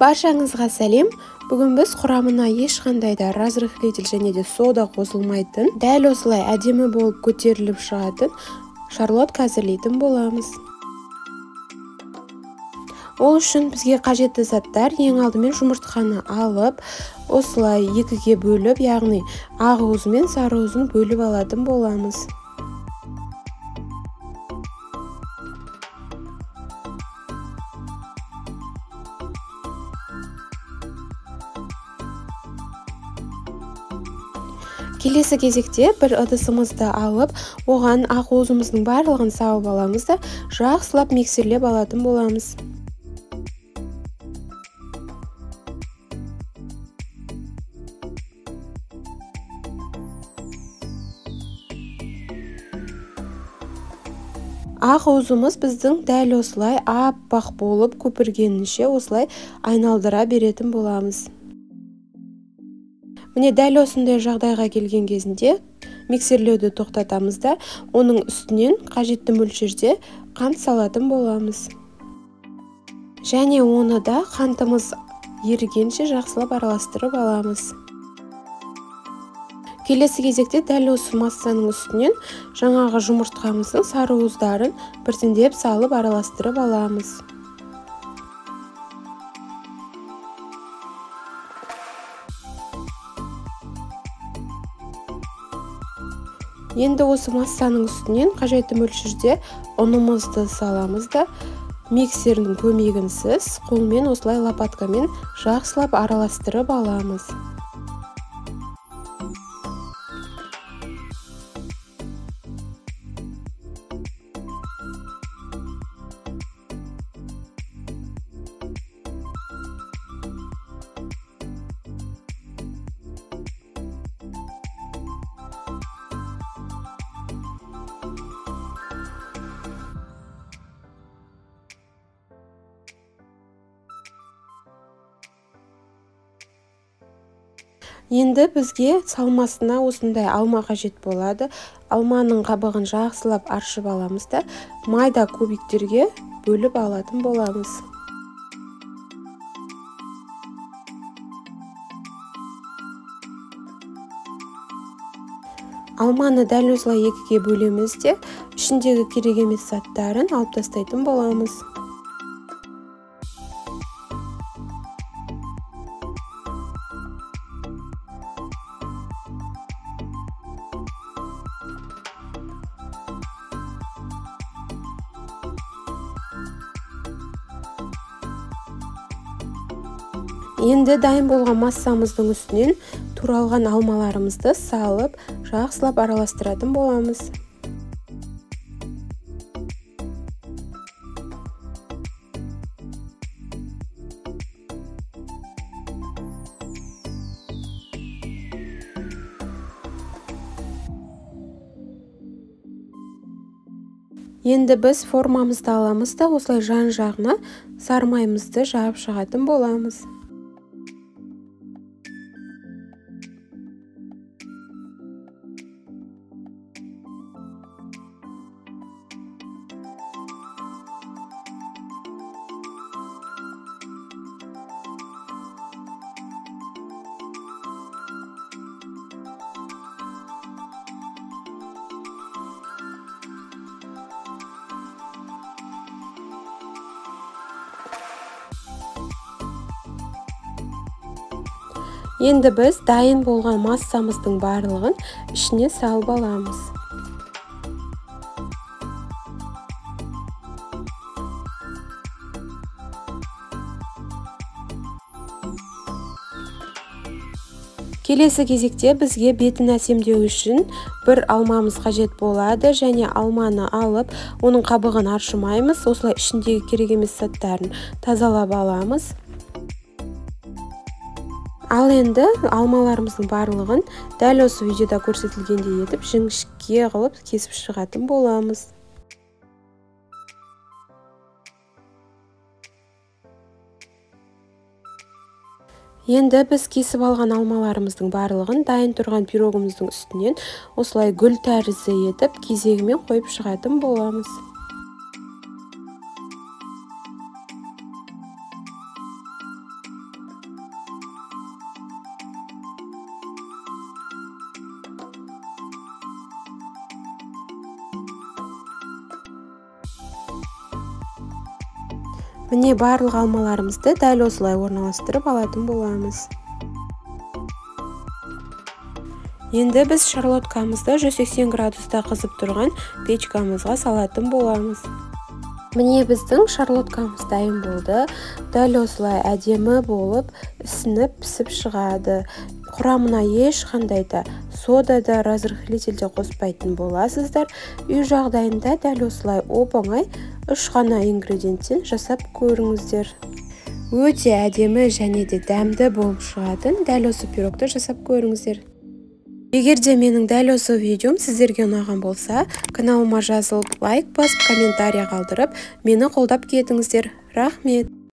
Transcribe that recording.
Баршаңызға сәлем. Бүгін біз құрамына ешқандай да разрыхлитель және де сода қосылмайтын, дәл осылай әдемі болып көтеріліп шығатын шарлотка әзірлейтін боламыз. Ол үшін бізге қажетті заттар: ең алдымен жұмыртқаны алып, осылай екіге бөліп, яғни ақ уызы мен сары уызын бөліп алатын боламыз. Келесі кезекте бір ыдысымызды алып, оған ақ уызымыздың барлығын салып аламыз да, жақсылап миксерлеп алатын боламыз. Ақ уызымыз біздің дәл осылай аппақ болып көпіргенінше осылай айналдыра беретін боламыз. Міне дәл осындай жағдайға келген кезінде миксерлеуді тоқтатамыз да, оның үстінен қажетті мөлшерде қант салатын боламыз. Және оны да қантымыз ерігенше жақсылап араластырып аламыз. Келесі кезекте дәл осы массаның үстінен жаңағы жұмыртқамыздың сары уыздарын біртіндеп салып араластырып аламыз. Енді осы массаның үстінен қажетті мөлшерде ұнымызды саламыз да, миксердің көмегінсіз қолмен осылай лопаткамен жақсылап араластырып аламыз. Енді бізге салмасына осындай алма қажет болады. Алманың қабығын жақсылап аршып аламыз да, майда кубиктерге бөліп алатын боламыз. Алманы дәл осылай екіге бөлеміз де, ішіндегі керек емес заттарын алып тастайтын боламыз. Енді дайын болған массамыздың үстінен туралған алмаларымызды салып, жақсылап араластыратын боламыз. Енді біз формамызды аламыз да, осылай жан-жағына сары майымызды жағып шығатын боламыз. Енді біз дайын болған массамыздың барлығын ішіне салып аламыз. Келесі кезекте бізге бетін әсемдеу үшін бір алмамыз қажет болады, және алманы алып, оның қабығын аршымаймыз, осылай ішіндегі керек емес заттарын тазалап аламыз. Ал енді алмаларымыздың барлығын дәл осы видеода көрсетілгендей етіп жіңішке қылып кесіп шығатын боламыз. Енді біз кесіп алған алмаларымыздың барлығын дайын тұрған пирогымыздың үстінен осылай гүл тәрізді етіп кезегімен қойып шығатын боламыз. Міне, барлық алмаларымызды дәл осылай орналастырып алатын боламыз. Енді біз шарлоткамызды 180 градуста қызып тұрған печкамызға салатын боламыз. Міне, біздің шарлоткамыз дайын болды. Дәл осылай әдемі болып ісініп пісіп шығады. Құрамына ешқандай да сода да, разрыхлитель де қоспайтын боласыздар. Үй жағдайында дәл осылай оп-оңай 3 ғана ингредиенттен жасап көріңіздер. Өте әдемі және де дәмді болып шығатын дәл осы пирогты жасап көріңіздер. Егер де менің дәл осы видеом сіздерге ұнаған болса, каналыма жазылып, лайк басып, комментарий қалдырып, мені қолдап кетіңіздер. Рахмет.